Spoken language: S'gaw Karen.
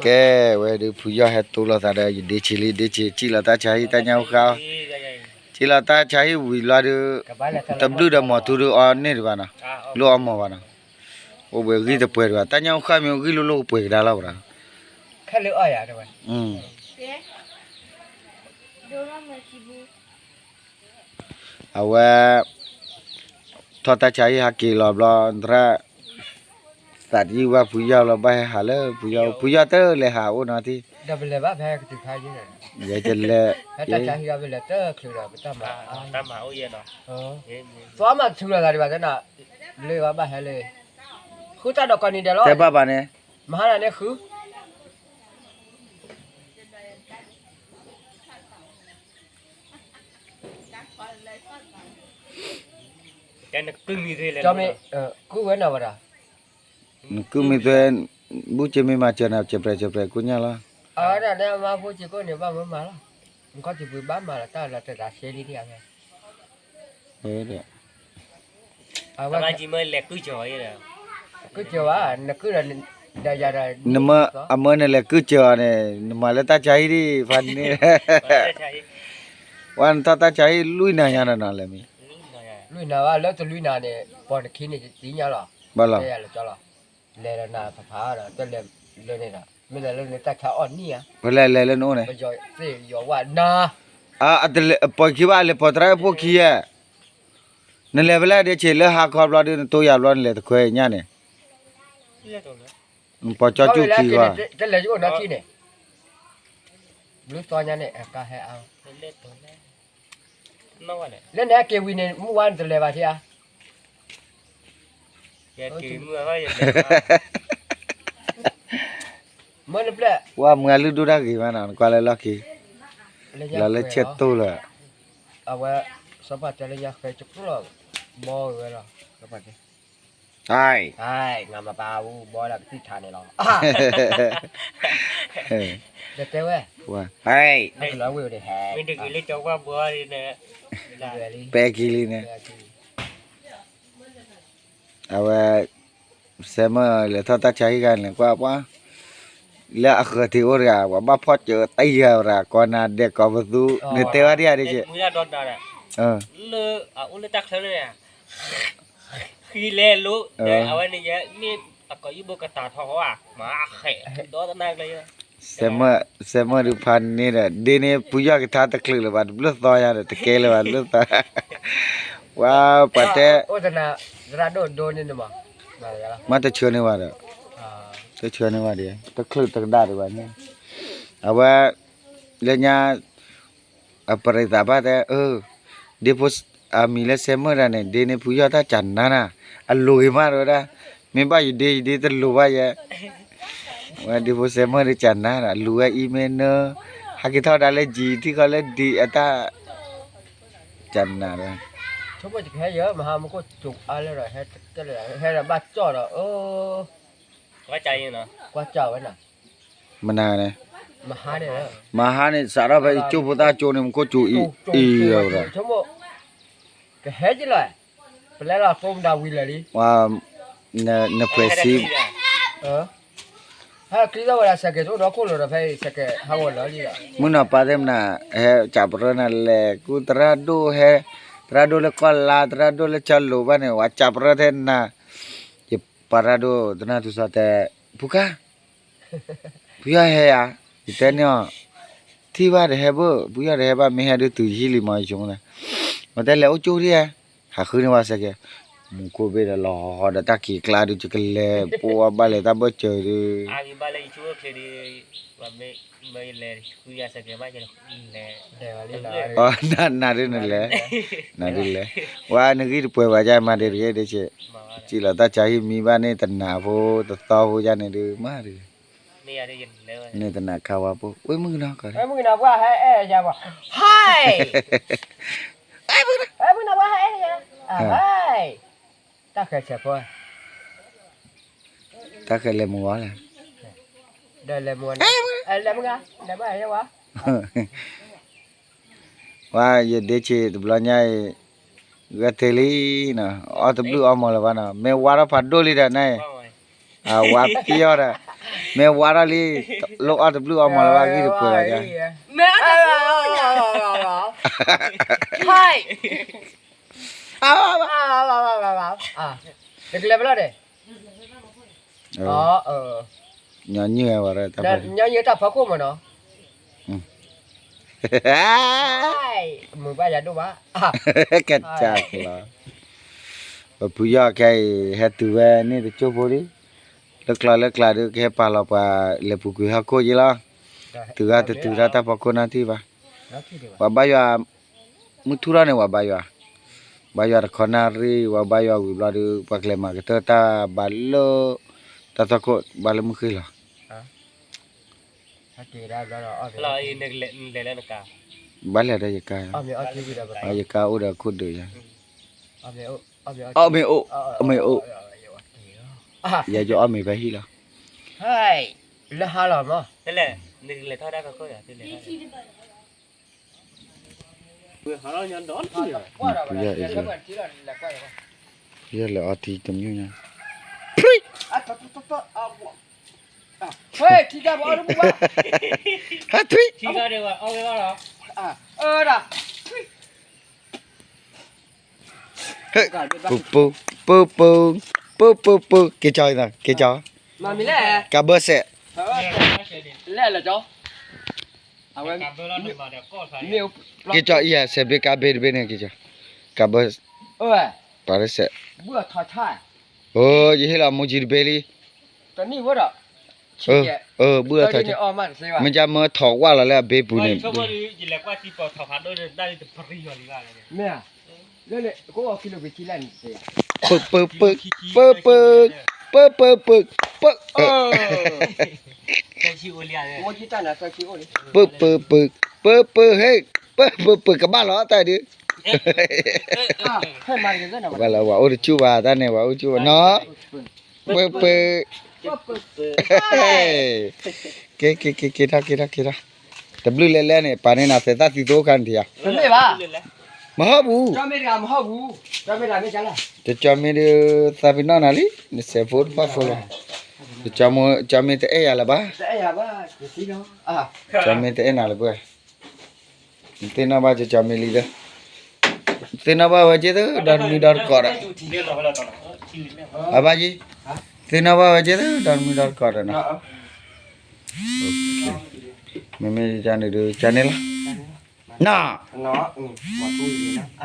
ကဲ, ဝဲဒုးဖုယီၢ်ဟဲတိလိာ်သးဒီး ယဒ့ဆံးလံ ဒ့ဆံး စံၣ်လီၤတၢ်ဆါဟံၣ်တၢ်ညၣ်အူဃါ, စံၣ်လီၤတၢ်ဆါဟံၣ်ဝံၤလီၤဒုး, တဘျုးဒီးမီၤထူဒုးအီန့ၢ်တဘၣ်နီၤ, လိၣ်အီမီၤဘၣ်နီၤ, အိၣ်ဘှံးဂံၢ်တပှဲၤတဘၣ်, တၢ်ညၣ်အူဃါမ့ၢ်ဂံၢ်လိၣ်လိၣ်ကပှဲၤကဒါလီၤဝဲဒၣ်, အဝဲ ထီၣ်တၢ်ဆါဟံၣ်ဟးက့ၤလီၤဘျီ သရၣ် သးတယုၢ်ဘၣ်ဖုယီၢ်လီၤ ဘၣ်ဟဲဟးလၢဖုယီၢ်, ဖုယီၢ်တလဲၤဟးအိၣ်နီၤထံၣ်, ယလဲၤ, တဲဘၣ်ဘၣ်န့ၣ်, နကုၢ်မံၤသွဲ, ဘူၣ်က့မ့ၢ်မၤစၢၤနၤ စဲးပြဲးစဲးပြဲးကိညၢ်လီၤ, အဝဲဒၣ်န့ၣ်အမါဖိစ့ၢ်ကီးန့ၣ် ဘၣ်မၢမၤလီၤ, နခီၣ်စံးပှ့ၤဘၣ်မၤလီၤ တၢ်လီၤတၢ်သးဆဲလံန့ၣ်, အဝဲလဲၤကုၢ်စၢၤဝဲ, ကုၢ်စၢၤဝဲ, နကုၢ်ဒီး, ဒီးယၤဒီး, အမၢနလဲၤကုၢ်စၢၤအီၤန့ၣ် နမၤလၢတၢ်ဆါဟံၣ်ဒံး ဖးန့ၣ်, ဝဲနထီၣ်တၢ်ဆါဟံၣ်လွံၢ်နၤညါဒီးနီၤလဲၤမံၤ, လွံၢ်နၤဘၣ်လၢတလွံၢ်နၤန့ၣ် ပိာ်နခံန့ၣ်သ့ၣ်ညါလီၤ, ဘၣ်လီၤ, လဲၤဒီးနၤဖးဖးဒီး တလဲၤလၢန့ၣ်ဒီး မ့ၢ်လဲၤလၢန့ၣ်တၢ်ဆါအီၣ်နံၣ်ဧါ, ဖဲလဲၣ်လဲၤလၢနအိၣ်န့ၣ်, ယသ့ၣ်ယီၤဝဲနၤ, ပိာ်ခံဘၣ်လဲၤပိာ်သရၣ်ဖိခံဧါ, နလဲၤဖဲလဲၣ်ဒ်ဆ့းလၢဟါခီဘျီဒုး နတိၢ်ယၤဘျီနလဲၤတခွဲညါန့ၣ်, ပိာ်ကၠီကၠူၣ်ခံဂီၢ်, တလဲၤယအိၣ်နီၢ်ထံၣ်န့ၣ်, ဘျုးသီညါန့ၣ် အကါဟဲအါ လၢနဟဲက့ၤဝံၤန့ၣ် မုၢ်ဝါနတလဲၤဘၣ်ထံဧါ, မၢနပျဲၢ်, ဝဲမုၢ်အလုၢ်ဒိၣ်တၢ်ဂ့ၤမးနီၤ နကွၢ်လၢလီၢ်ခံ, လီၤလၢဆဲးတိၢ်လၢ, အဝဲ, စီၤပၤတဲလၢညါဃဲကကျီၢ်, ဘီဝဲလီၤ, စီၤပၤတဲ ဟဲ, ငါမပာ်အူဘီဒီးကသံၣ်ထါန့ၣ်လီၤ, တဲဝဲ, ဟဲ, ပဲကံလံန့ၣ်, အဝဲ, စဲမၢလဲၤထီၣ်တၢ်ဆါဟံၣ်ဂၤန့ၣ် ကွၢ်ပှၤ, လၢအဃၢၤထံးအိၣ်တဂၤ ပှၤဘၣ်ဖီၣ်စၢၤတယၤဝဲဒၣ် ကိးနၤဒဲးကိးပသူ, နတဲဝဲဒ်ယၤဒ်က့, လၢအအိၣ်လၢတၢ်ချၢန့ၣ် ဃံလဲၤလိာ်, အဝဲန့ၣ်ယဲ မ့ၢ်အကိာ်ယုၢ်ဘိကတၢ်ထီၣ်ဃီဧါ, မၤဃဲးဒီသနၢ်ကျၢၤ, စဲမၢဒုးဖးန့ၣ်ဒီး ဒ့န့ၣ်ဖုယီၢ်ကထါတချုးလၢၤဘၣ် တဘျုးသီညါဒီး တကဲလၢၤဘၣ်တဘျုးသီ, ဝဲပှၤတဲ, မ့ၢ်တဆၢန့ၢ်ဘၣ်ဒီး, တဆၢန့ၢ်ဘၣ်ဒီး တချုးတကဒါဒံးဘၣ်န့ၣ်, အဝဲ, လၢညါ အပရံးသးဘၣ်တဲ, ဒ့ဖိ, အမံၤလၢစဲမၢဒၣ်န့ၣ် ဒ့န့ၣ်ဖုယီၢ်တၢ်ကနါနၤ, အလိၤဂ့ၤမးတဲဝဲဒၣ်, မ့ၢ်ဘၣ်ယဒ့ယဒ့တလိၤဘၣ်ယဲ, ဝဲဒ့ဖိစဲမၢဒုးကနါဒီး လူၤဝဲအံၤမ့ၢ်နၢ, ဟဲက့ၤထီၣ်ဒၣ်လၢယံၤထံၣ်ဃီလၢဒံးအတၢ်, ကနါဒီး, ဆိကမိၣ်ယကဟဲယမဟါမူခိၣ်စူၤအါလၢဒီး ဟဲဒီးဘၣ်ကၠီၣ်ဒီး, ကွၢ်ကၢ်ဝဲနၤ, မနၤန့ၣ်, မဟါန့ၣ်, မဟါန့ၣ် စးထီၣ်ဖဲယကၠိဖိသၣ်ကၠိန့ၣ် မူခိၣ်စူၤအံၤအံၤဒီး, ဆိကမိၣ်, ကဟဲက့ၤလီၤ, ပလဲလီၤသိမတၤဝံၤလၢာ်လံ, နဖှဲးဆံ, ဟဲချံသီၣ်ဝဲဒၣ်စဲးကဲးတအိၣ်ဒီခိၣ်လိာ်ဒီး ဖဲအံၤစဲးကဲးဟးဂီၤလၢာ်လံဒီး, မုၢ်နီၤပၢ်သ့ၣ်မနၤ, ဟဲကးပရၢနၤလဲၤကူၣ်သရၣ်ဒိၣ်ဟဲ, သရၣ်ဒိၣ်လၢကီၢ်လါ သရၣ်ဒိၣ်လၢဆၢလိာ်ဘၣ်န့ၣ် ဝဲကးပရၢထဲနၤ, ယပှၤသရၣ်ဒိၣ်သနၢ်ထူစီၤတဲ, ဖုခါ ဖုယီၢ်ဟဲဧါ, ယတဲန့ၢ်အီၤ, ထံၣ်ဘၣ်တဟဲဘၣ်, ဖုယီၢ်တဟဲဘၣ် မ့ၢ်ဟဲဒုးတုၤယဟံၣ်လံမး ယဆိကမိၣ်, မ့ၢ်တဲလဲၤအိၣ်ကၠိထံၣ်ဧါ, ဟးဃုန့ၢ်ဝဲစဲးကဲး, မူခိၣ်ဘ့ၣ်ဒီးလီၤဟီဒီးတၢ်ခံးကျါဒုး ယကလဲၤပိာ်ဘၣ်လဲၤတၢ်ဘၢၣ်စၢၤဒုး, နၤဒုးနလဲၤ, နၤဒုးလဲၤ, ဝဲနဂံၢ်တပှဲၤဘၣ်ယါမၤဒံးတဂ့ၤဒ်ဆ့, စံၣ်လီၤတၢ်ဆါဟံၣ်မံဘၣ်န့ၣ် တနၤဖိတသီဖိယါန့ၣ်ဒုးမၤဒံး, န့ၣ်တနၤခါဝါဖိ ဝဲမုၣ်ကနီၤကီး, ဟဲ, တၢ်ဃဲၤလဲၤမုာ်ဝဲလဲၣ်, ဝဲယဒ့ဆ့တဘျီညါအံၤ, ဂဲၤထံးလံနီၤ, အီၣ်တဘျုးအီၣ်မီၤလၢၤဘၣ်နီၤ, မ့ၢ်ဝါထီၣ်ဖးဒိၣ်လံဒီးနၤအံၤ, အဝါပျီၢ်ဒီး မ့ၢ်ဝါထီၣ်လံ, လၢအီၣ်တဘျုးအီၣ်မးလၢၤဘၣ် ဂံၢ်တပှဲၤဘၣ်, မ့ၢ်အီၣ်တဘျုး, ဟဲ, တကလဲၤဘၣ်လီၤဒီး, ညီနုၢ်ဝဲ, ညီနုၢ်တၢ်ဖီခိၣ်မးနီၤ, မုာ်ဘၣ်ယၤဒိၣ်ဘၣ်, ကစၢ်လီၤ, ပဖုယီၢ်ခဲအံၤ ဟဲတုၤဝဲန့ၣ်တကၠိၢ်ဖိလံ, လၢကျါလၢကျါဒုးကဟဲပာ်လီၤပှၤလဲၤပူၤကွံာ်ဟီၣ်ခိၣ်က့လီၤ, တုၤဂၤတတုၤတၢ်တၢ်ဖီခိၣ်နၢ်ထံၣ်ဘၣ်, ပှၤဘါယွၤ, မုၢ်ထူၣ်ထီၣ်န့ၣ် ပှၤဘါယွၤ, ဘါယွၤတခီနၣ်ရံၣ် ပှၤဘါယွၤဝံၤဘျီဒုး ပှၤကလဲၤမၤကတၢၢ်တၢ်ဘၣ်လၢ, တၢ်သီခိၣ်ဘၣ်လၢမုၢ်ဃ့ၢ်လီၤ ဘၣ်လဲၤဒီးယကါ, ယကါအိၣ်ဒီးအခိၣ်ဒုးယၤ, အီၣ်မ့ၢ်အိၣ်, အီၣ်မ့ၢ်အိၣ်, ယၤယအီၣ်မ့ၢ်ဖဲဟံၣ်လီၤ, လၢဟါလီၤမး, ယလဲၤအီထံတမံၤညါ, ဟဲထွံၣ်, ပူပူ, ပူပူ, ပူပူပူ, က့ၤကၠီ, က့ၤကၠီ, ကးဘၢစဲး, က့ၤကၠီအံၤ စဲးဘ့ကါဘ့တဘ့န့ၣ် က့ၤကၠီ, ကးဘၢ, ပှၤလၢစဲး, အိ ယဟ့ၣ်လီၤမူကံတဘ့လံ, ဘုၣ်အထီၣ်, မ့ၢ်ကမၢထီၣ်ဝၣ်လီၤလၢအဘ့ပူၤန့ၣ်, ပပပ, ပပပ, ပပပ, ပ, ပပပ, ပပပ, ဟဲ, ပပပ ကဘၣ်လီၤတၢ်ဒုး, ဘၣ်လၢပှၤအိၣ်တကၠူၢ်ဘၣ်တၢ်န့ၣ် ပှၤအိၣ်တကၠူၢ်ဘၣ်နီၤ, ပပ က့ၤက့ၤက့ၤက့ၤထီၣ်က့ၤထီၣ်က့ၤထီၣ်, တဘျုးလဲၤလဲၣ်န့ၣ် ပာ်န့ၢ်နၤသဲးသၣ်သံသိခါန့ၣ်ထံၣ်ဧါ, မဟီၣ်ပူၤ, တကၠီမ့ၢ်ဒုး သးပ့ၤနီၣ်နၤလံ, နစဲးဖိတဖၣ်ဖိလီၤ, ကၠီမ့ၢ်တအဲၣ်ယၤလၢၤဘၣ်, ကၠီမ့ၢ်တအဲၣ်နၤလၢၤဘၣ်, နသ့ၣ်နီၣ်ဘၣ်ကၠီမ့ၢ်လံဒီး, သ့ၣ်နီၣ်ဘၣ်ဝဲက့ၤသၢ ဒီတမံၤဒီတကိးဒီး, အဘၣ်ယံၤ, သ့ၣ်နီၣ်ဘၣ်ဝဲက့ၤသၢ ဒီတမံၤဒီတကိးဒီးနီၤ, မ့မ့ၢ်န့ၣ်ဒုး ကန့ၣ်လီၤ, နီၤ,